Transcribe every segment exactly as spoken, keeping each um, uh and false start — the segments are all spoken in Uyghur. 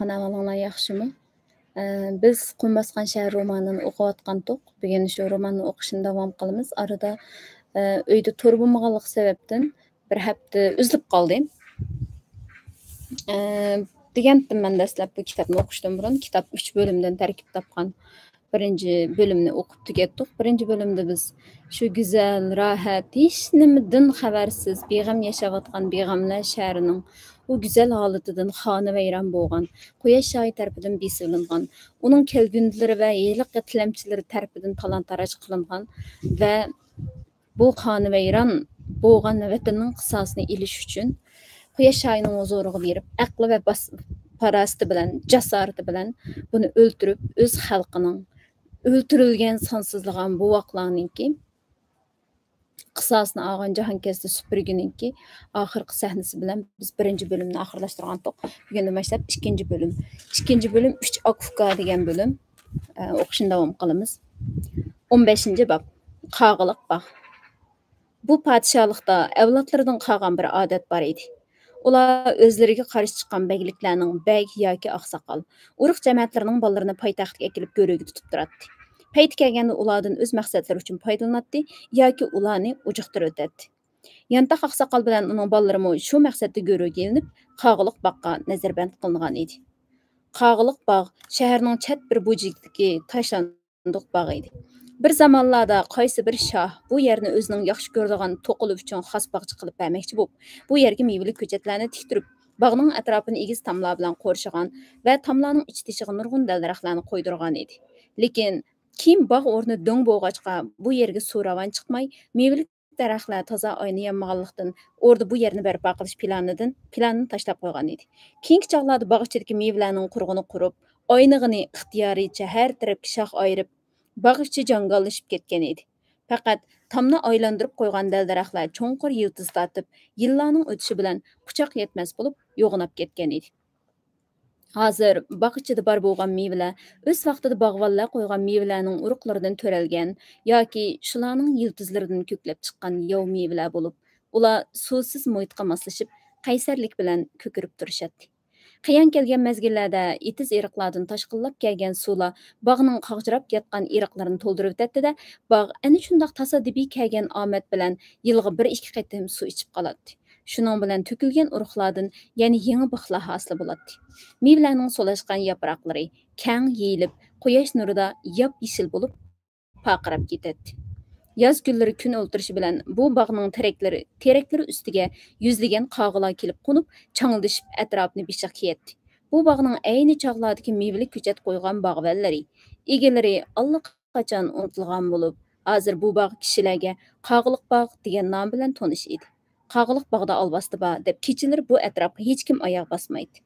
ئەھۋالىڭلار ياخشىمۇ؟ ئە، بىز قۇم باسقان شەھەر رومانىنى ئوقۇۋاتقانتۇق. بۈگۈن شۇ روماننى ئوقۇشنى داۋام قىلىمىز. ئارىدا، ئە، ئۆيدە تور بولمىغانلىقى سەۋەبتىن بىر ھەپتە ئۈزۈلۈپ قالدى. ئە، دېگەنتىم مەن دەسلەپ بۇ كىتابنى ئوقۇشتىن بۇرۇن، كىتاب ئۈچ بۆلۈمدىن تەركىب تاپقان. بىرىنچى بۆلۈمنى ئوقۇپ تۈگەتتۇق. بىرىنچى بۆلۈمدە بىز شۇ گۈزەل، راھەت، ھېچنېمىدىن خەۋەرسىز، بىغەم ياشاۋاتقان بىغەملەر شەھىرىنىڭ ئۇ گۈزەل ھالىتىدىن خانىۋەيران بولغان، قۇياش شاھى تەرىپىدىن بېسىۋېلىنغان، ئۇنىڭ كەلگۈنلىرى ۋە ھېلىقى تىلەمچىلىرى تەرىپىدىن تالان-تاراج قىلىنغان ۋە بۇ خانىۋەيران بولغان ۋەتىنىنىڭ قىساسىنى ئېلىش ئۈچۈن قۇياش شاھىنىڭ ھۇزۇرىغا بېرىپ، ئەقلى ۋە باس-، پاراسىتى بىلەن، جاسارىتى بىلەن بۇنى ئۆلتۈرۈپ، ئۆز خەلقىنىڭ ئۆلتۈرۈلگەن سانسىزلىغان بوۋاقلارنىڭكى قىساسىنى ئالغان جاھانكەزدى سۈپۈرگىنىڭكى ئاخىرقى سەھنىسى بىلەن بىز بىرىنچى بۆلۈمنى ئاخىرلاشتۇرغانتۇق. بۈگۈندىن باشلاپ ئىككىنچى بۆلۈم. ئىككىنچى بۆلۈم ئۈچ ئاكا-ئۇكا دېگەن بۆلۈم. ئە، ئوقۇشنى داۋام قىلىمىز. ئون بەشىنچى باب. قاغىلىق باغ. بۇ پادىشاھلىقتا ئەۋلادلىرىدىن قالغان بىر ئادەت بار ئىدى. ئۇلار ئۆزلىرىگە قارشى چىققان بەگلىكلەرنىڭ بەگ ياكى ئاقساقال، ئۇرۇق جەمەتلىرىنىڭ بالىلىرىنى پايتەختكە ئەكېلىپ گۆرۈگە تۇتۇپ تۇراتتى. پەيتى كەلگەندە ئۇلاردىن ئۆز مەقسەتلىرى ئۈچۈن پايدىلىناتتى ياكى ئۇلارنى ئۇجۇقتۇرۇۋېتەتتى. يانتاق ئاقساقال بىلەن ئۇنىڭ بالىلىرىمۇ شۇ مەقسەتتە گۆرۈگە ئېلىنىپ، قاغىلىق باغقا نەزەربەند قىلىنغان ئىدى. قاغىلىق باغ شەھەرنىڭ چەت بىر بۇرجىكىدىكى تاشلاندۇق باغ ئىدى. بىر زامانلاردا قايسى بىر شاھ بۇ يەرنى ئۆزىنىڭ ياخشى كۆرىدىغان توقىلى ئۈچۈن خاس باغچە قىلىپ بەرمەكچى بولۇپ، بۇ يەرگە مېۋىلىك كۆچەتلەرنى تىكتۈرۈپ، باغنىڭ ئەتراپىنى ئېگىز تاملار بىلەن قورشىغان ۋە تاملارنىڭ ئىچ تېشىغا نۇرغۇن دەل-دەرەخلەرنى قويدۇرغان ئىدى. لېكىن كېيىن باغ ئورنى دۆڭ بولغاچقا، بۇ يەرگە سۇ راۋان چىقماي، مېۋىلىك دەرەخلەر تازا ئاينىيالمىغانلىقتىن، ئوردا بۇ يەرنى بەرپا قىلىش پىلانىدىن، پىلانىنى تاشلاپ قويغان ئىدى. كېيىنكى چاغلاردا باغ ئىچىدىكى مېۋىلەرنىڭ قۇرۇقىنى قۇرۇپ، ئاينىغىنى ئىختىيارىيچە ھەر تەرەپكە شاخ ئايرىپ، باغ ئىچى جاڭگاللىشىپ كەتكەن ئىدى. پەقەت تامنى ئايلاندۇرۇپ قويغان دەل-دەرەخلەر چوڭقۇر يىلتىز تارتىپ، يىللارنىڭ ئۆتۈشى بىلەن قۇچاق يەتمەس بولۇپ، يوغىناپ كەتكەن ئىدى. ھازىر باغ ئىچىدە بار بولغان مېۋىلەر ئۆز ۋاقتىدا باغۋەنلەر قويغان مېۋىلەرنىڭ ئۇرۇقلىرىدىن تۆرەلگەن ياكى شۇلارنىڭ يىلتىزلىرىدىن كۆكلەپ چىققان ياۋ مېۋىلەر بولۇپ، ئۇلار سۇسىز مۇھىتقا ماسلىشىپ، قەيسەرلىك بىلەن كۆكىرىپ تۇرۇشاتتى. قىيان كەلگەن مەزگىللەردە ئېتىز-ئېرىقلاردىن تاشقىنلاپ كەلگەن سۇلار باغنىڭ قاغجىراپ ياتقان ئېرىقلىرىنى تولدۇرۇۋېتەتتى-دە، باغ ئەنە شۇنداق تاسادىپىي كەلگەن ئامەت بىلەن يىلغا بىر-ئىككى قېتىم سۇ ئىچىپ قالاتتى. شۇنىڭ بىلەن تۆكۈلگەن ئۇرۇقلاردىن يەنە يېڭى بىخلار ھاسىل بولاتتى. مېۋىلەرنىڭ سولاشقان ياپراقلىرى كەڭ يېيىلىپ، قۇياش نۇرىدا ياپيېشىل بولۇپ پارقىراپ كېتەتتى. ياز كۈنلىرى كۈن ئولتۇرۇشى بىلەن بۇ باغنىڭ تېرەكلىرى، تېرەكلىرى ئۈستىگە يۈزلىگەن قاغىلار كېلىپ قونۇپ، چاڭلىشىپ ئەتراپنى بېشىغا كىيەتتى. بۇ باغنىڭ ئەينى چاغلاردىكى مېۋىلىك كۆچەت قويغان باغۋەنلىرى، ئىگىلىرى ئاللىقاچان ئۇنتۇلغان بولۇپ، ھازىر بۇ باغ كىشىلەرگە قاغىلىق باغ دېگەن نام بىلەن تونۇش ئىدى. قاغىلىق باغدا ئالۋاستى بار دەپ كېچىلىرى بۇ ئەتراپقا ھېچكىم ئاياغ باسمايتتى.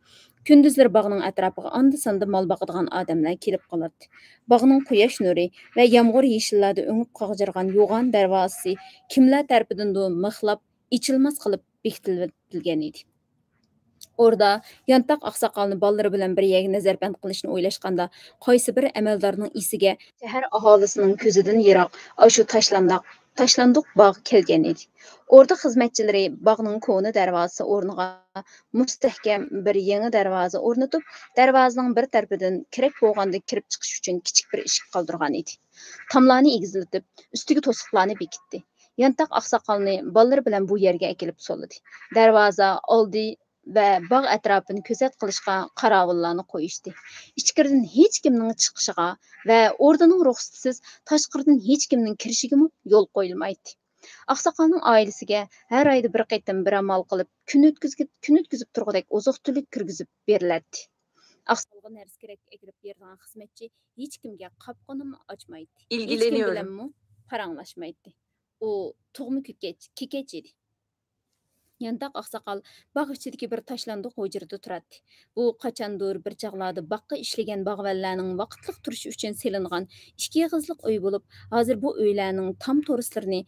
كۈندۈزلىرى باغنىڭ ئەتراپىغا ئاندا-ساندا مال باقىدىغان ئادەملەر كېلىپ قالاتتى. باغنىڭ قۇياش نۇرى ۋە يامغۇر يېشىللاردا ئۆڭۈپ قاغجىرىغان يوغان دەرۋازىسى كىملەر تەرىپىدىندۇر مىخلاپ، ئېچىلماس قىلىپ بېكىتىلىۋېتىلگەن ئىدى. ئوردا يانتاق ئاقساقالنى بالىلىرى بىلەن بىر يەرگە نەزەربەند قىلىشنى ئويلاشقاندا، قايسى بىر ئەمەلدارنىڭ ئېسىگە شەھەر ئاھالىسىنىڭ كۆزىدىن يىراق ئاشۇ تاشلانداق، تاشلاندۇق باغ كەلگەن ئىدى. ئوردا خىزمەتچىلىرى باغنىڭ كونا دەرۋازىسى ئورنىغا مۇستەھكەم بىر يېڭى دەرۋازا ئورنىتىپ، دەرۋازىنىڭ بىر تەرىپىدىن كېرەك بولغاندا كىرىپ چىقىش ئۈچۈن كىچىك بىر ئىشىك قالدۇرغان ئىدى. تاملارنى ئېگىزلىتىپ، ئۈستىگە توسۇقلارنى بېكىتتى. يانتاق ئاقساقالنى بالىلىرى بىلەن بۇ يەرگە ئەكېلىپ سولىدى. دەرۋازا ئالدى ۋە باغ ئەتراپىنى كۆزەت قىلىشقا قاراۋۇللارنى قويۇشتى. ئىچكىرىدىن ھېچكىمنىڭ چىقىشىغا ۋە ئوردىنىڭ رۇخسىتىسىز تاشقىرىدىن ھېچكىمنىڭ كىرىشىگىمۇ يول قويۇلمايتتى. ئاقساقالنىڭ ئائىلىسىگە ھەر ئايدا بىر قېتىم بىر ئامال قىلىپ، كۈن ئۆتكۈزگە-، كۈن ئۆتكۈزۈپ تۇرغۇدەك ئوزۇق-تۈلۈك كىرگۈزۈپ بېرىلەتتى. ئاقساقالغا نەرسە-كېرەك ئەكىرىپ بېرىدىغان خىزمەتچى ھېچكىمگە قاپىقىنىمۇ ئاچمايتتى. ھېچكىم بىلەنمۇ پاراڭلاشمايتتى. ئۇ تۇغما كۆكەچ، كېكەچ ئىدى. يانتاق ئاقساقال باغ ئىچىدىكى بىر تاشلاندۇق ھۇجرىدا تۇراتتى. بۇ قاچاندۇر بىر چاغلاردا باغقا ئىشلىگەن باغۋەنلەرنىڭ ۋاقىتلىق تۇرۇشى ئۈچۈن سېلىنغان ئىككى ئېغىزلىق ئۆي بولۇپ، ھازىر بۇ ئۆيلەرنىڭ تام تورۇسلىرىنى،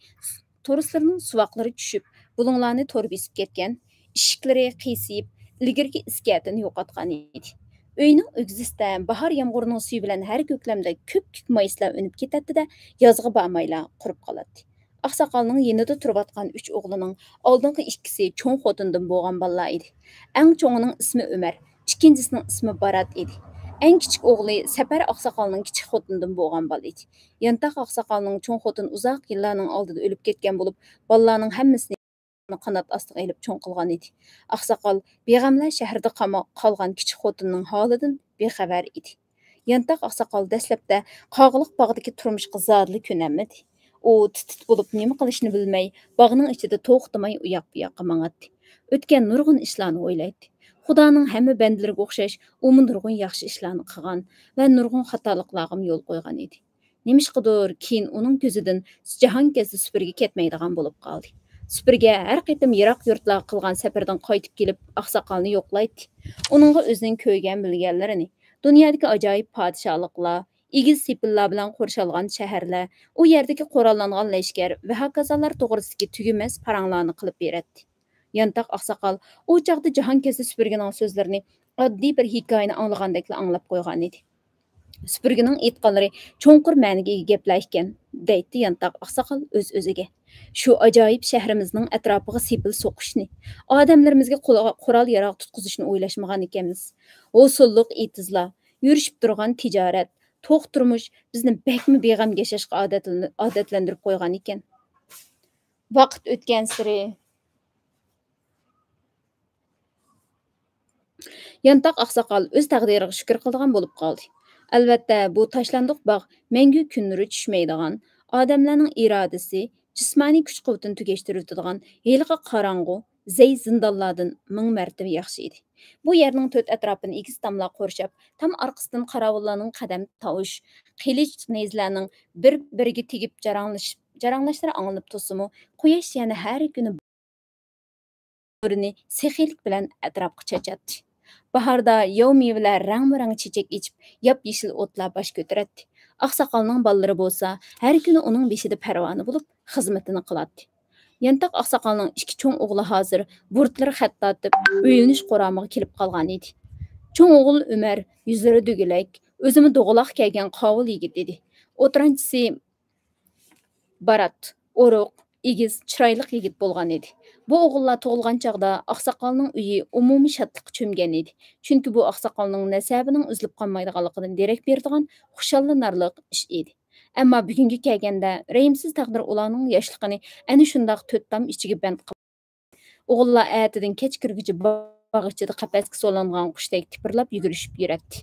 تورۇسلىرىنىڭ سۇۋاقلىرى چۈشۈپ، بۇلۇڭلارنى تور بېسىپ كەتكەن، ئىشىكلىرى قىيسىيىپ، ئىلگىرىكى ئىسكەتىنى يوقاتقان ئىدى. ئۆينىڭ ئۆگزىسىدە باھار يامغۇرىنىڭ سۈيى بىلەن ھەر كۆكلەمدە كۆپكۆك مايسىلار ئۈنۈپ كېتەتتى-دە، يازغا بارمايلا قۇرۇپ قالاتتى. ئاقساقالنىڭ يېنىدا تۇرۇۋاتقان ئۈچ ئوغلىنىڭ ئالدىنقى ئىككىسى چوڭ خوتۇندىن بولغان بالىلار ئىدى. ئەڭ چوڭىنىڭ ئىسمى ئۆمەر، ئىككىنچىسىنىڭ ئىسمى بارات ئىدى. ئەڭ كىچىك ئوغلى سەپەر ئاقساقالنىڭ كىچىك خوتۇنىدىن بولغان بالا ئىدى. يانتاق ئاقساقالنىڭ چوڭ خوتۇنى ئۇزاق يىللارنىڭ ئالدىدا ئۆلۈپ كەتكەن بولۇپ، بالىلارنىڭ ھەممىسىنى قانات ئاستىغا ئېلىپ چوڭ قىلغان ئىدى. ئاقساقال بىغەملەر شەھىرىدە قاما-، قالغان كىچىك خوتۇنىنىڭ ھالىدىن بىخەۋەر ئىدى. يانتاق ئاقساقال دەسلەپتە قاغىلىق باغدىكى تۇرمۇشقا زادىلا كۆنەلمىدى. ئۇ تىت-تىت بولۇپ نېمە قىلىشنى بىلمەي، باغنىڭ ئىچىدە توختىماي ئۇياق-بۇياققا ماڭاتتى. ئۆتكەن نۇرغۇن ئىشلارنى ئويلايتتى. خۇدانىڭ ھەممە بەندىلىرىگە ئوخشاش ئۇمۇ نۇرغۇن ياخشى ئىشلارنى قىلغان ۋە نۇرغۇن خاتالىقلارغىمۇ يول قويغان ئىدى. نېمىشقىدۇر كېيىن ئۇنىڭ كۆزىدىن جاھانكەزدى سۈپۈرگە كەتمەيدىغان بولۇپ قالدى. سۈپۈرگە ھەر قېتىم يىراق يۇرتلارغا قىلغان سەپىرىدىن قايتىپ كېلىپ ئاقساقالنى يوقلايتتى. ئۇنىڭغا ئۆزىنىڭ كۆرگەن بىلگەنلىرىنى، دۇنيادىكى ئاجايىپ پادىشاھلىقلار، ئېگىز سېپىللار بىلەن قورشالغان شەھەرلەر، ئۇ يەردىكى قوراللانغان لەشكەر ۋە ھاكازالار توغرىسىدىكى تۈگىمەس پاراڭلارنى قىلىپ بېرەتتى. يانتاق ئاقساقال ئۇ چاغدا جاھانكەزدى سۈپۈرگىنىڭ سۆزلىرىنى ئاددىي بىر ھېكايىنى ئاڭلىغاندەكلا ئاڭلاپ قويغانىدى. سۈپۈرگىنىڭ ئېيتقانلىرى چوڭقۇر مەنىگە ئىگە گەپلەر ئىكەن، دەيتتى يانتاق ئاقساقال ئۆز-ئۆزىگە. شۇ ئاجايىپ شەھىرىمىزنىڭ ئەتراپىغا سېپىل سوقۇشنى، ئادەملىرىمىزگە قۇلا-، قورال-ياراغ تۇتقۇزۇشنى ئويلاشمىغان ئىكەنمىز. ھوسۇللۇق ئېتىزلار، يۈرۈشۈپ تۇرغان تىجارەت، توق تۇرمۇش بىزنى بەكمۇ بىغەم ياشاشقا ئادەتلىنى-، ئادەتلەندۈرۈپ قويغان ئىكەن. ۋاقىت ئۆتكەنسېرى يانتاق ئاقساقال ئۆز تەقدىرىگە شۈكۈر قىلىدىغان بولۇپ قالدى. ئەلۋەتتە، بۇ تاشلاندۇق باغ مەڭگۈ كۈن نۇرى چۈشمەيدىغان، ئادەملەرنىڭ ئىرادىسى، جىسمانىي كۈچ-قۇۋۋىتىنى تۈگەشتۈرۈۋېتىدىغان ھېلىقى قاراڭغۇ، زەي زىندانلاردىن مىڭ مەرتىبە ياخشى ئىدى. بۇ يەرنىڭ تۆت ئەتراپىنى ئېگىز تاملار قورشاپ، تام ئارقىسىدىن قاراۋۇللارنىڭ قەدەم تاۋۇش، قىلىچ، نەيزىلەرنىڭ بىر-بىرىگە تېگىپ جاراڭلىشىپ، جاراڭلاشلىرى ئاڭلىنىپ تۇرسىمۇ، قۇياش يەنە ھەر كۈنى نۇرىنى سېخىيلىق بىلەن ئەتراپقا چاچاتتى. باھاردا ياۋا مېۋىلەر رەڭمۇرەڭ چېچەك ئېچىپ، ياپيېشىل ئوتلار باش كۆتۈرەتتى. ئاقساقالنىڭ بالىلىرى بولسا ھەر كۈنى ئۇنىڭ بېشىدا پەرۋانە بولۇپ خىزمىتىنى قىلاتتى. يانتاق ئاقساقالنىڭ ئىككى چوڭ ئوغلى ھازىر بۇرۇتلىرى خەت تارتىپ، ئۆيلىنىش قورامىغا كېلىپ قالغان ئىدى. چوڭ ئوغۇل ئۆمەر يۈزلىرى دۈگىلەك، ئۆزىمۇ دوغىلاق كەلگەن قاۋۇل يىگىت ئىدى. ئوتتۇرانچىسى بارات، ئورۇق، ئېگىز، چىرايلىق يىگىت بولغان ئىدى. بۇ ئوغۇللار تۇغۇلغان چاغدا ئاقساقالنىڭ ئۆيى ئومۇمىي شادلىققا چۆمگەن ئىدى. چۈنكى بۇ ئاقساقالنىڭ نەسەبىنىڭ ئۈزۈلۈپ قالمايدىغانلىقىدىن دېرەك بېرىدىغان خۇشاللىنارلىق ئىش ئىدى. ئەمما بۈگۈنگە كەلگەندە، رەھىمسىز تەقدىر ئۇلارنىڭ ياشلىقىنى ئەنە شۇنداق تۆت تام ئىچىگە بەند قىلدى. ئوغۇللار ئەتىدىن كەچكىرىگىچە باغ ئىچىدە قەپەسكە سولانغان قۇشتەك تىپىرلاپ يۈگۈرۈشۈپ يۈرەتتى.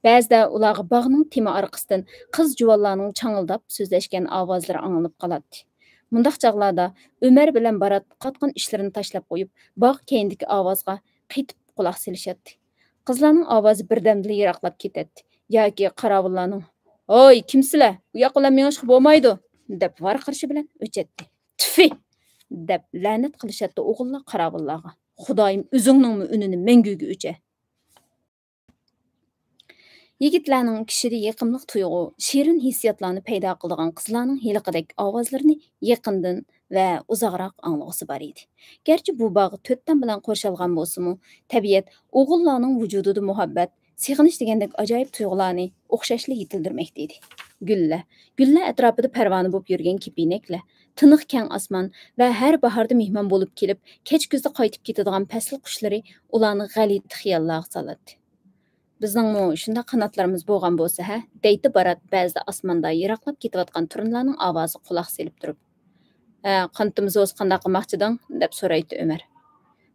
بەزىدە ئۇلارغا باغنىڭ تېمى ئارقىسىدىن قىز جۇۋانلارنىڭ چاڭىلداپ سۆزلەشكەن ئاۋازلىرى ئاڭلىنىپ قالاتتى. مۇنداق چاغلاردا ئۆمەر بىلەن بارات قاتقان ئىشلىرىنى تاشلاپ قويۇپ، باغ كەينىدىكى ئاۋازغا قېتىپ قۇلاق سېلىشاتتى. قىزلارنىڭ ئاۋازى بىردەمدىلا يىراقلاپ كېتەتتى ياكى قاراۋۇللارنىڭ «ھوي، كىمسىلەر؟ ئۇ ياق بىلەن مېڭىشقا بولمايدۇ!» دەپ ۋارقىرىشى بىلەن ئۆچەتتى. «تۈفى!» دەپ لەنەت قىلىشاتتى ئوغۇللار قاراۋۇللارغا. «خۇدايىم ئۆزۈڭنىڭمۇ ئۈنىنى مەڭگۈگە ئۆچە!» يىگىتلەرنىڭ كىشىدە يېقىملىق تۇيغۇ، شېرىن ھېسسىياتلارنى پەيدا قىلىدىغان قىزلارنىڭ ھېلىقىدەك ئاۋازلىرىنى يېقىندىن ۋە ئۇزاقراق ئاڭلىغۇسى بار ئىدى. گەرچە بۇ باغ تۆت تام بىلەن قورشالغان بولسىمۇ، تەبىئەت ئوغۇللارنىڭ ۋۇجۇدىدا مۇھەببەت، سېغىنىش دېگەندەك ئاجايىپ تۇيغۇلارنى ئوخشاشلا يېتىلدۈرمەكتە ئىدى. گۈللە، گۈللە ئەتراپىدا پەرۋانە بولۇپ يۈرگەن كېپىنەكلەر، تىنىق كەڭ ئاسمان ۋە ھەر باھاردا مېھمان بولۇپ كېلىپ، كەچ كۈزدە قايتىپ كېتىدىغان پەسىل قۇشلىرى ئۇلارنى غەلىتە خىياللارغا سالاتتى. «بىزنىڭمۇ شۇنداق قاناتلىرىمىز بولغان بولسا ھە؟» دەيتتى بارات بەزىدە ئاسماندا يىراقلاپ كېتىۋاتقان تۇرنىلارنىڭ ئاۋازىغا قۇلاق سېلىپ تۇرۇپ. «ھە، قانىتىمىز بولسا قانداق قىلماقچىدىڭ؟» دەپ سورايتتى ئۆمەر.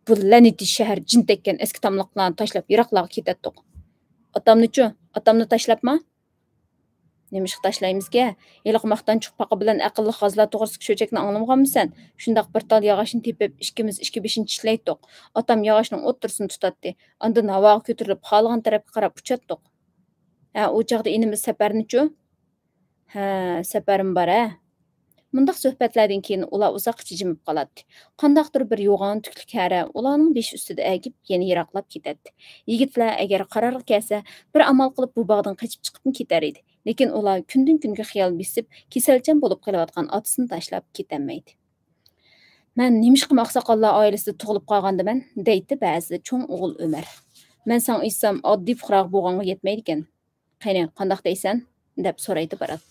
«بۇ لەنىتى شەھەر جىن تەگكەن ئەسكى تاملىقلارنى تاشلاپ يىراقلارغا كېتەتتۇق.» «ئاتامنىچۇ؟ ئاتامنى تاشلاپما؟» «نېمىشقا تاشلايمىزكە؟ ھېلىقى ماختانچۇق پاقا بىلەن ئەقىللىق غازلار توغرىسىدىكى چۆچەكنى ئاڭلىمىغانمىسەن؟ شۇنداق بىر تال ياغاچنى تېپىپ، ئىككىمىز ئىككى بېشىنى چىشلەيتتۇق. ئاتام ياغاچنىڭ ئوتتۇرىسىنى تۇتاتتى. ئاندىن ھاۋاغا كۆتۈرۈلۈپ، خالىغان تەرەپكە قاراپ ئۇچاتتۇق.» «ھە، ئۇ چاغدا ئىنىمىز سەپەرنىچۇ؟» «ھە، سەپەرمۇ بار-ھە.» مۇنداق سۆھبەتلەردىن كېيىن ئۇلار ئۇزاققىچە جىمىپ قالاتتى. قانداقتۇر بىر يوغان تۈكلۈك ھەرە ئۇلارنىڭ بېشى ئۈستىدە ئەگىپ، يەنە يىراقلاپ كېتەتتى. يىگىتلەر ئەگەر قارارغا كەلسە، بىر ئامال قىلىپ بۇ باغدىن قېچىپ چىقىپمۇ كېتەر ئىدى. لېكىن ئۇلار كۈندىن-كۈنگە خىيال بېسىپ، كېسەلچان بولۇپ قېلىۋاتقان ئاتىسىنى تاشلاپ كېتەلمەيدۇ. «مەن نېمىشقىمۇ ئاقساقاللار ئائىلىسىدە تۇغۇلۇپ قالغاندىمەن؟» دەيتتى بەزىدە چوڭ ئوغۇل ئۆمەر. «مەن ساڭا ئېيتسام، ئاددىي پۇقراغا بولغانغا يەتمەيدىكەن.» «قېنى، قانداق دەيسەن؟» دەپ سورايتتى بارات.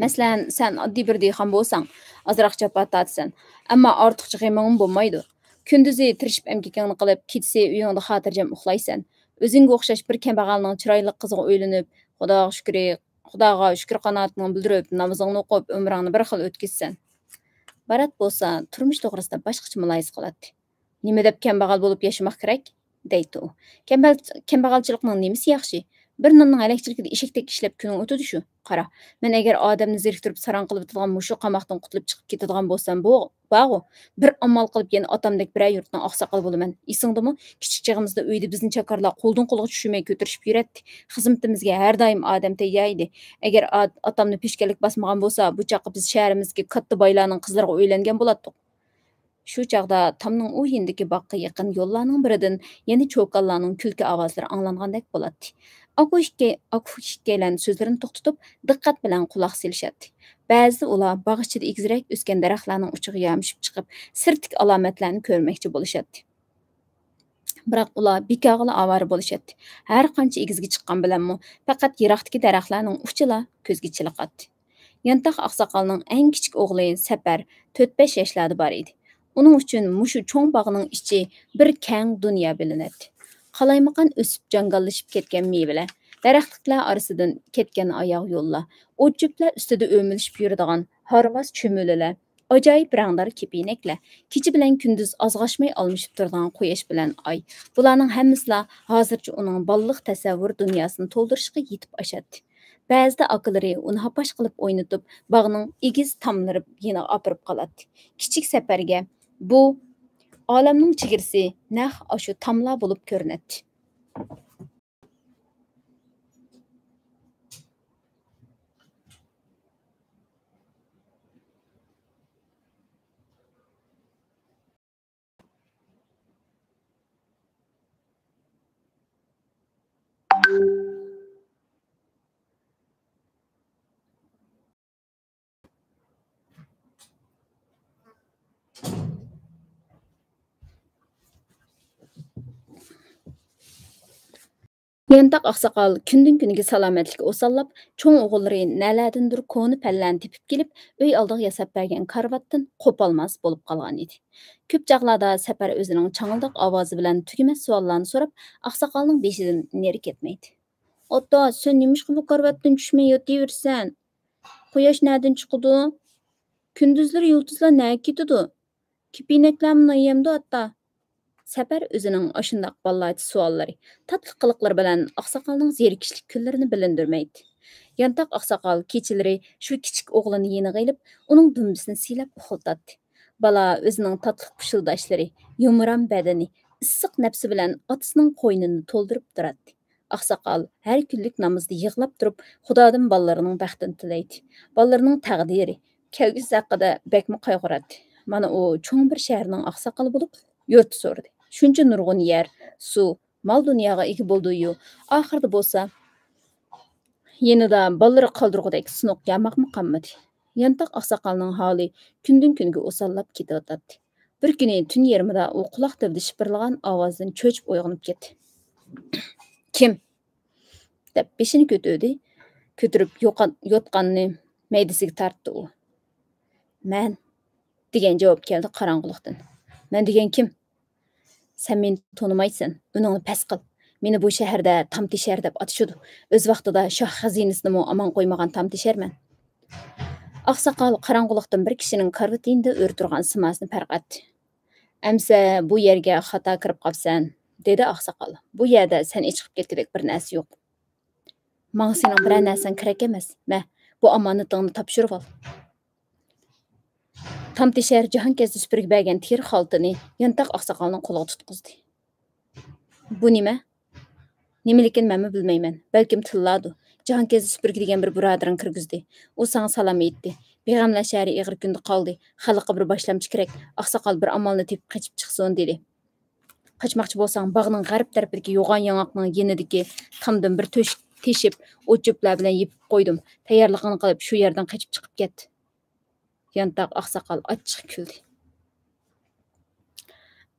مەسىلەن، سەن ئاددىي بىر دېھقان بولساڭ، ئازراق جاپا تارتىسەن، ئەمما ئارتۇقچە غېمىڭمۇ بولمايدۇ. كۈندۈزى تىرىشىپ ئەمگىكىڭنى قىلىپ، كېچىسى ئۆيۈڭدە خاتىرجەم ئۇخلايسەن. ئۆزۈڭگە ئوخشاش بىر كەمبەغەلنىڭ چىرايلىق قىزىغا ئۆيلىنىپ، خۇداغا شۈكرى، خۇداغا شۈكۈر قاناتىڭنى بىلدۈرۈپ، نامىزىڭنى ئوقۇپ، ئۆمرۈڭنى بىر خىل ئۆتكۈزىسەن. بارات بولسا تۇرمۇش توغرىسىدا باشقىچە مۇلاھىزە قىلاتتى. «نېمە دەپ كەمبەغەل بولۇپ ياشىماق كېرەك؟» دەيتتى ئۇ. «كەمبەل-، كەمبەغەلچىلىكنىڭ نېمىسى ياخشى؟ بىر ناننىڭ ھەلەكچىلىكىدە ئېشەكتەك ئىشلەپ كۈنۈڭ ئۆتىدۇ شۇ. قارا، مەن ئەگەر ئادەمنى زېرىكتۈرۈپ ساراڭ قىلىۋېتىدىغان مۇشۇ قاماقتىن قۇتۇلۇپ چىقىپ كېتىدىغان بولسام بۇ، بارغۇ، بىر ئامال قىلىپ يەنە ئاتامدەك بىرەر يۇرتنىڭ ئاقساقىلى بولىمەن. ئېسىڭدىمۇ؟ كىچىك چېغىمىزدا ئۆيدە بىزنى چاكارلار قولدىن قولغا چۈشۈرمەي كۆتۈرۈشۈپ يۈرەتتى. خىزمىتىمىزگە ھەر دائىم ئادەم تەييار ئىدى. ئەگەر ئا-، ئاتامنى پېشكەللىك باسمىغان بولسا، بۇ چاغقا بىز شەھىرىمىزدىكى كاتتا بايلارنىڭ قىزلىرىغا ئۆيلەنگەن بولاتتۇق.» شۇ چاغدا تامنىڭ ئۇ يېنىدىكى باغقا يېقىن يوللارنىڭ بىرىدىن يەنە چوكانلارنىڭ كۈلكە ئاۋازلىرى ئاڭلانغاندەك بولاتتى. ئاكۇ ئىككى-، ئاكۇ ئىككىيلەن سۆزلىرىنى توختىتىپ، دىققەت بىلەن قۇلاق سېلىشاتتى. بەزىدە ئۇلار باغ ئىچىدە ئېگىزرەك ئۆسكەن دەرەخلەرنىڭ ئۇچىغا يامىشىپ چىقىپ، سىرتتىكى ئالامەتلەرنى كۆرمەكچى بولۇشاتتى. بىراق ئۇلار بىكارغىلا ئاۋارە بولۇشاتتى. ھەر قانچە ئېگىزگە چىققان بىلەنمۇ، پەقەت يىراقتىكى دەرەخلەرنىڭ ئۇچىلا كۆزگە چېلىقاتتى. يانتاق ئاقساقالنىڭ ئەڭ كىچىك ئوغلى سەپەر تۆت-بەش ياشلاردا بار ئىدى. ئۇنىڭ ئۈچۈن مۇشۇ چوڭ باغنىڭ ئىچى بىر كەڭ دۇنيا بىلىنەتتى. قالايمىقان ئۆسۈپ جاڭگاللىشىپ كەتكەن مېۋىلەر، دەرەخلىكلەر ئارىسىدىن كەتكەن ئاياغ يوللار، ئوت-چۆپلەر ئۈستىدە ئۆمىلىشىپ يۈرىدىغان ھارماس چۈمۈلىلەر، ئاجايىپ رەڭدار كېپىنەكلەر، كېچە بىلەن كۈندۈز ئازغاشماي ئالمىشىپ تۇرىدىغان قۇياش بىلەن ئاي، بۇلارنىڭ ھەممىسىلا ھازىرچە ئۇنىڭ بالىلىق تەسەۋۋۇر دۇنياسىنى تولدۇرۇشقا يېتىپ ئاشاتتى. بەزىدە ئاكىلىرى ئۇنى ھاپاش قىلىپ ئوينىتىپ، باغنىڭ ئېگىز تاملىرى يېنىغا ئاپىرىپ قالاتتى. كىچىك سەپەرگە بۇ ئالەمنىڭ چېگرىسى نەق ئاشۇ تاملار بولۇپ كۆرۈنەتتى. يانتاق ئاقساقال كۈندىن-كۈنگە سالامەتلىكى ئوساللاپ، چوڭ ئوغۇللىرى نەلەردىندۇر كونا پەللەرنى تېپىپ كېلىپ، ئۆي ئالدىغا ياساپ بەرگەن كارىۋاتتىن قوپالماس بولۇپ قالغان ئىدى. كۆپ چاغلاردا سەپەر ئۆزىنىڭ چاڭىلداق ئاۋازى بىلەن تۈگىمەس سوئاللارنى سوراپ، ئاقساقالنىڭ بېشىدىن نېرى كەتمەيتتى. «ئاتا، سەن نېمىشقا بۇ كارىۋاتتىن چۈشمەي ياتىۋېرىسەن؟ قۇياش نەدىن چىقىدۇ؟ كۈندۈزلىرى يۇلتۇزلار نەگە كېتىدۇ؟ كېپىنەكلەرمۇ نايەمدۇ، ئاتا؟» سەپەر ئۆزىنىڭ ئاشۇنداق بالىلارچە سوئاللىرى، تاتلىق قىلىقلىرى بىلەن ئاقساقالنىڭ زېرىكىشلىك كۈنلىرىنى بىلىندۈرمەيتتى. يانتاق ئاقساقال كېچىلىرى شۇ كىچىك ئوغلىنى يېنىغا ئېلىپ، ئۇنىڭ دۈمبىسىنى سىيلاپ ئۇخلىتاتتى. بالا ئۆزىنىڭ تاتلىق پۇشۇلداشلىرى، يۇمران بەدىنى، ئىسسىق نەپسى بىلەن ئاتىسىنىڭ قوينىنى تولدۇرۇپ تۇراتتى. ئاقساقال ھەر كۈنلۈك نامىزىدا يىغلاپ تۇرۇپ، خۇدادىن بالىلىرىنىڭ بەختىنى تىلەيتتى. بالىلىرىنىڭ تەقدىرى، كەلگۈسى ھەققىدە بەكمۇ قايغۇراتتى. مانا ئۇ چوڭ بىر شەھەرنىڭ ئاقساقالى بولۇپ، يۇرت سورىدى. شۇنچە نۇرغۇن يەر، سۇ، مال-دۇنياغا ئىگە بولدى-يۇ، ئاخىرىدا بولسا يېنىدا بالىلىرى قالدۇرغۇدەك سۇنۇق ياماقمۇ قالمىدى. يانتاق ئاقساقالنىڭ ھالى كۈندىن-كۈنگە ئوساللاپ كېتىۋاتاتتى. بىر كۈنى تۈن يېرىمىدا ئۇ قۇلاق تۈۋىدە شىپىرلىغان ئاۋازدىن چۆچۈپ ئويغىنىپ كەتتى. «كىم؟» دەپ بېشىنى كۆتۈردى. كۆتۈرۈپ يوقان-، يوتقاننى مەيدىسىگە تارتتى ئۇ. «مەن» دېگەن جاۋاب كەلدى قاراڭغۇلۇقتىن. «مەن دېگەن كىم؟» «سەن مېنى تونۇمايسەن، ئۈنۈڭنى پەس قىل. مېنى بۇ شەھەردە تام تېشەر دەپ ئاتىشىدۇ. ئۆز ۋاقتىدا شاھ خەزىنىسىنىمۇ ئامان قويمىغان تام تېشەرمەن.» ئاقساقال قاراڭغۇلۇقتىن بىر كىشىنىڭ كارىۋىتى يېنىدا ئۆرە تۇرغان سىماسىنى پەرقەتتى. «ئەمسە بۇ يەرگە خاتا كىرىپ قاپسەن»، دېدى ئاقساقال. «بۇ يەردە سەن ئېچىقىپ كەتكۈدەك بىر نەرسە يوق. ماڭا سېنىڭ بىرەر نەرسەڭ كېرەك ئەمەس. مە، بۇ ئامانىتىڭنى تاپشۇرۇۋال.» تام تېشەر جاھانكەزدە سۈپۈرگە بەرگەن تېرە خالتىنى يانتاق ئاقساقالنىڭ قولىغا تۇتقۇزدى. «بۇ نېمە؟» «نېمىلىكىنى مەنمۇ بىلمەيمەن. بەلكىم تىللاردۇ. جاھانكەزدە سۈپۈرگە دېگەن بىر بۇرادىرىڭ كىرگۈزدى. ئۇ ساڭا سالام ئېيتتى. بىغەملەر شەھىرى ئېغىر كۈندە قالدى. خەلققە بىر باشلامچى كېرەك. ئاقساقال بىر ئامالنى تېپىپ قېچىپ چىقسۇن، دېدى. قاچماقچى بولساڭ، باغنىڭ غەرب تەرىپىدىكى يوغان ياڭاقنىڭ يېنىدىكى تامدىن بىر تۆشۈك تېشىپ، ئوت-چۆپلەر بىلەن يېپىپ قويدۇم. تەييارلىقىڭنى قىلىپ، شۇ يەردىن قېچىپ چىقىپ كەت.» يانتاق ئاقساقال ئاچچىق كۈلدى.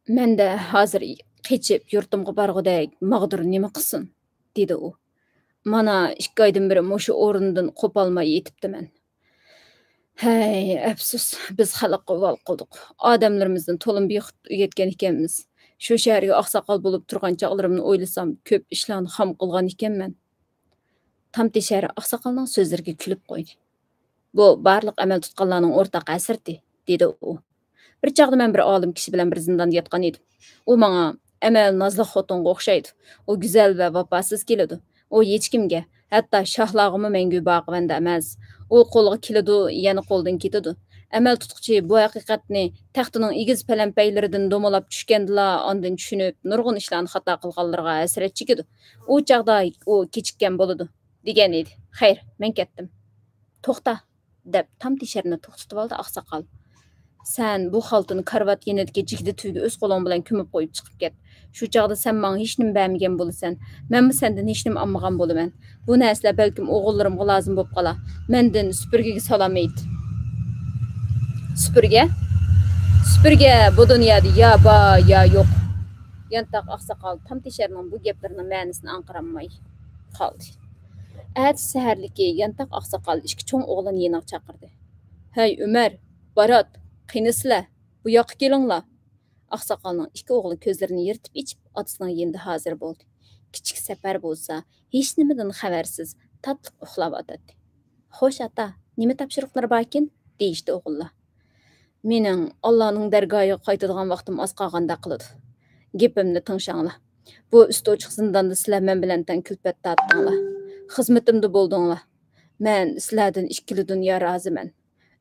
«مەندە ھازىر قېچىپ يۇرتۇمغا بارغۇدەك ماغدۇر نېمە قىلسۇن؟» دېدى ئۇ. «مانا ئىككى ئايدىن بېرى مۇشۇ ئورۇندىن قوپالماي يېتىپتىمەن. ھەي، ئەپسۇس، بىز خەلققە ئۇۋال قىلدۇق. ئادەملىرىمىزنى تولىمۇ بىخۇد ئۆگەتكەن ئىكەنمىز. شۇ شەھەرگە ئاقساقال بولۇپ تۇرغان چاغلىرىمنى ئويلىسام، كۆپ ئىشلارنى خام قىلغان ئىكەنمەن. تامتېشەر ئاقساقالنىڭ سۆزلىرىگە كۈلۈپ قويدى. بۇ بارلىق ئەمەل تۇتقانلارنىڭ ئورتاق ھەسرىتى، دېدى ئۇ. بىر چاغدا مەن بىر ئالىم كىشى بىلەن بىر زىنداندا ياتقان ئىدىم. ئۇ ماڭا، ئەمەل نازلىق خوتۇنغا ئوخشايدۇ. ئۇ گۈزەل ۋە ۋاپاسىز كېلىدۇ. ئۇ ھېچكىمگە، ھەتتا شاھلارغىمۇ مەڭگۈ باقىۋەندە ئەمەس. ئۇ قولغا كېلىدۇ، يەنە قولدىن كېتىدۇ. ئەمەل تۇتقۇچى بۇ ھەقىقەتنى تەختىنىڭ ئېگىز پەلەمپەيلىرىدىن دومىلاپ چۈشكەندىلا، ئاندىن چۈشىنىپ، نۇرغۇن ئىشلارنى خاتا قىلغانلىرىغا ھەسرەت چېكىدۇ. ئۇ چاغدا ئۇ كېچىككەن بولىدۇ، دېگەن ئىدى. خەير، مەن كەتتىم. توختا! دەپ تامتېشەرنى توختىتىۋالدى ئاقساقال. سەن بۇ خالتىنى كارىۋات يېنىدىكى جىگدە تۈۋىگە ئۆز قولۇڭ بىلەن كۆمۈپ قويۇپ چىقىپ كەت. شۇ چاغدا سەن ماڭا ھېچنېمە بەرمىگەن بولىسەن. مەنمۇ سەندىن ھېچنېمە ئالمىغان بولىمەن. بۇ نەرسىلەر بەلكىم ئوغۇللىرىمغا لازىم بولۇپ قالا. مەندىن سۈپۈرگىگە سالام ئېيت. سۈپۈرگە؟ سۈپۈرگە بۇ دۇنيادا يا بار، يا يوق. يانتاق ئاقساقال تامتېشەرنىڭ بۇ گەپلىرىنىڭ مەنىسىنى ئاڭقىرالماي قالدى. ئەتىسى سەھەرلىكى يانتاق ئاقساقال ئىككى چوڭ ئوغلىنى يېنىغا چاقىردى. ھەي، ئۆمەر، بارات، قېنى سىلەر، بۇ ياققا كېلىڭلار! ئاقساقالنىڭ ئىككى ئوغلى كۆزلىرىنى يىرتىپ ئېچىپ، ئاتىسىنىڭ يېنىدا ھازىر بولدى. كىچىك سەپەر بولسا، ھېچنېمىدىن خەۋەرسىز، تاتلىق ئۇخلاۋاتاتتى. خوش، ئاتا، نېمە تاپشۇرۇقلىرى باركىن؟ دېيىشتى ئوغۇللار. مېنىڭ ئاللانىڭ دەرگاھىغا قايتىدىغان ۋاقتىم ئاز قالغاندەك قىلىدۇ. گېپىمنى تىڭشاڭلار. بۇ ئۈستى ئوچۇق زىنداندا سىلەر مەن بىلەن تەڭ كۈلپەت تارتتىڭلار. خىزمىتىمدە بولدۇڭلار. مەن سىلەردىن ئىككىلا دۇنيا رازىمەن.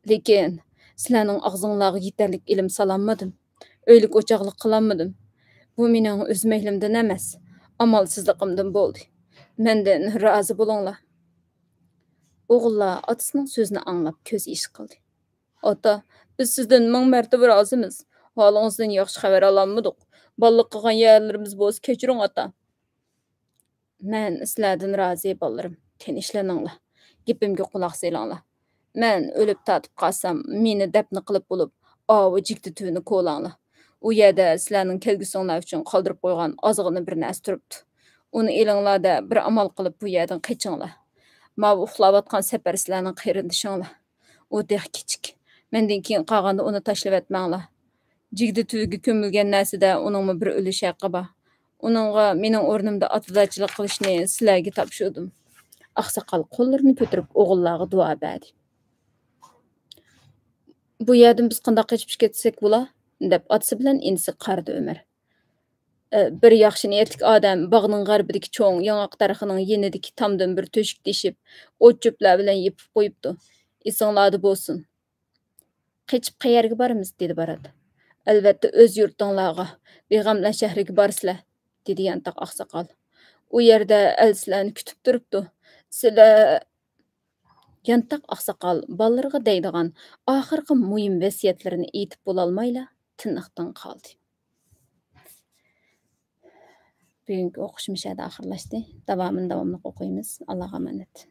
لېكىن سىلەرنىڭ ئاغزىڭلارغا يېتەرلىك ئىلىم سالالمىدىم. ئۆيلۈك ئوچاقلىق قىلالمىدىم. بۇ مېنىڭ ئۆز مەيلىمدىن ئەمەس، ئامالسىزلىقىمدىن بولدى. مەندىن رازى بولۇڭلار. ئوغۇللار ئاتىسىنىڭ سۆزىنى ئاڭلاپ كۆز يېشى قىلدى. ئاتا، بىز سىزدىن مىڭ مەرتىبە رازىمىز. ھالىڭىزدىن ياخشى خەۋەر ئالالمىدۇق. بالىلىق قىلغان يەرلىرىمىز بولسا كەچۈرۈڭ، ئاتا. مەن سىلەردىن رازى، بالىلىرىم. تىنچلىنىڭلار. گېپىمگە قۇلاق سېلىڭلار. مەن ئۆلۈپ تارتىپ قالسام، مېنى دەپنە قىلىپ بولۇپ، ئاۋۇ جىگدە تۈۋىنى كولاڭلار. ئۇ يەردە سىلەرنىڭ كەلگۈسىڭلار ئۈچۈن قالدۇرۇپ قويغان ئازغىنە بىر نەرسە تۇرۇپتۇ. ئۇنى ئېلىڭلار-دە، بىر ئامال قىلىپ بۇ يەردىن قېچىڭلار. ماۋۇ ئۇخلاۋاتقان سەپەر سىلەرنىڭ قېرىندىشىڭلار. ئۇ تېخى كىچىك. مەندىن كېيىن قالغاندا ئۇنى تاشلىۋەتمەڭلار. جىگدە تۈۋىگە كۆمۈلگەن نەرسىدە ئۇنىڭمۇ بىر ئۈلۈش ھەققى بار. ئۇنىڭغا مېنىڭ ئورنۇمدا ئاتىدارچىلىق قىلىشنى سىلەرگە تاپشۇردۇم. ئاقساقال قوللىرىنى كۆتۈرۈپ ئوغۇللارغا دۇئا بەردى. بۇ يەردىن بىز قانداق قېچىپ كەتسەك بولا؟ دەپ ئاتىسى بىلەن ئىنىسىگە قارىدى ئۆمەر. ئە، بىر ياخشى نىيەتلىك ئادەم باغنىڭ غەربىدىكى چوڭ ياڭاق دەرىخىنىڭ يېنىدىكى تامدىن بىر تۆشۈك تېشىپ، ئوت-چۆپلەر بىلەن يېپىپ قويۇپتۇ. ئېسىڭلاردا بولسۇن. قېچىپ قەيەرگە بارىمىز؟ دېدى بارات. ئەلۋەتتە، ئۆز يۇرتۇڭلارغا، بىغەملەر شەھىرىگە بارىسىلەر، دېدى يانتاق ئاقساقال. ئۇ يەردە ئەل سىلەرنى كۈتۈپ تۇرۇپتۇ. سىلەر يانتاق ئاقساقال بالىلىرىغا دەيدىغان ئاخىرقى مۇھىم ۋەسىيەتلىرىنى ئېيتىپ بولالمايلا تىنىقتىن قالدى. بۈگۈنكى ئوقۇشىمىز شۇ يەردە ئاخىرلاشتى. داۋامىنى داۋاملىق ئوقۇيمىز. ئاللاغا ئامانەت.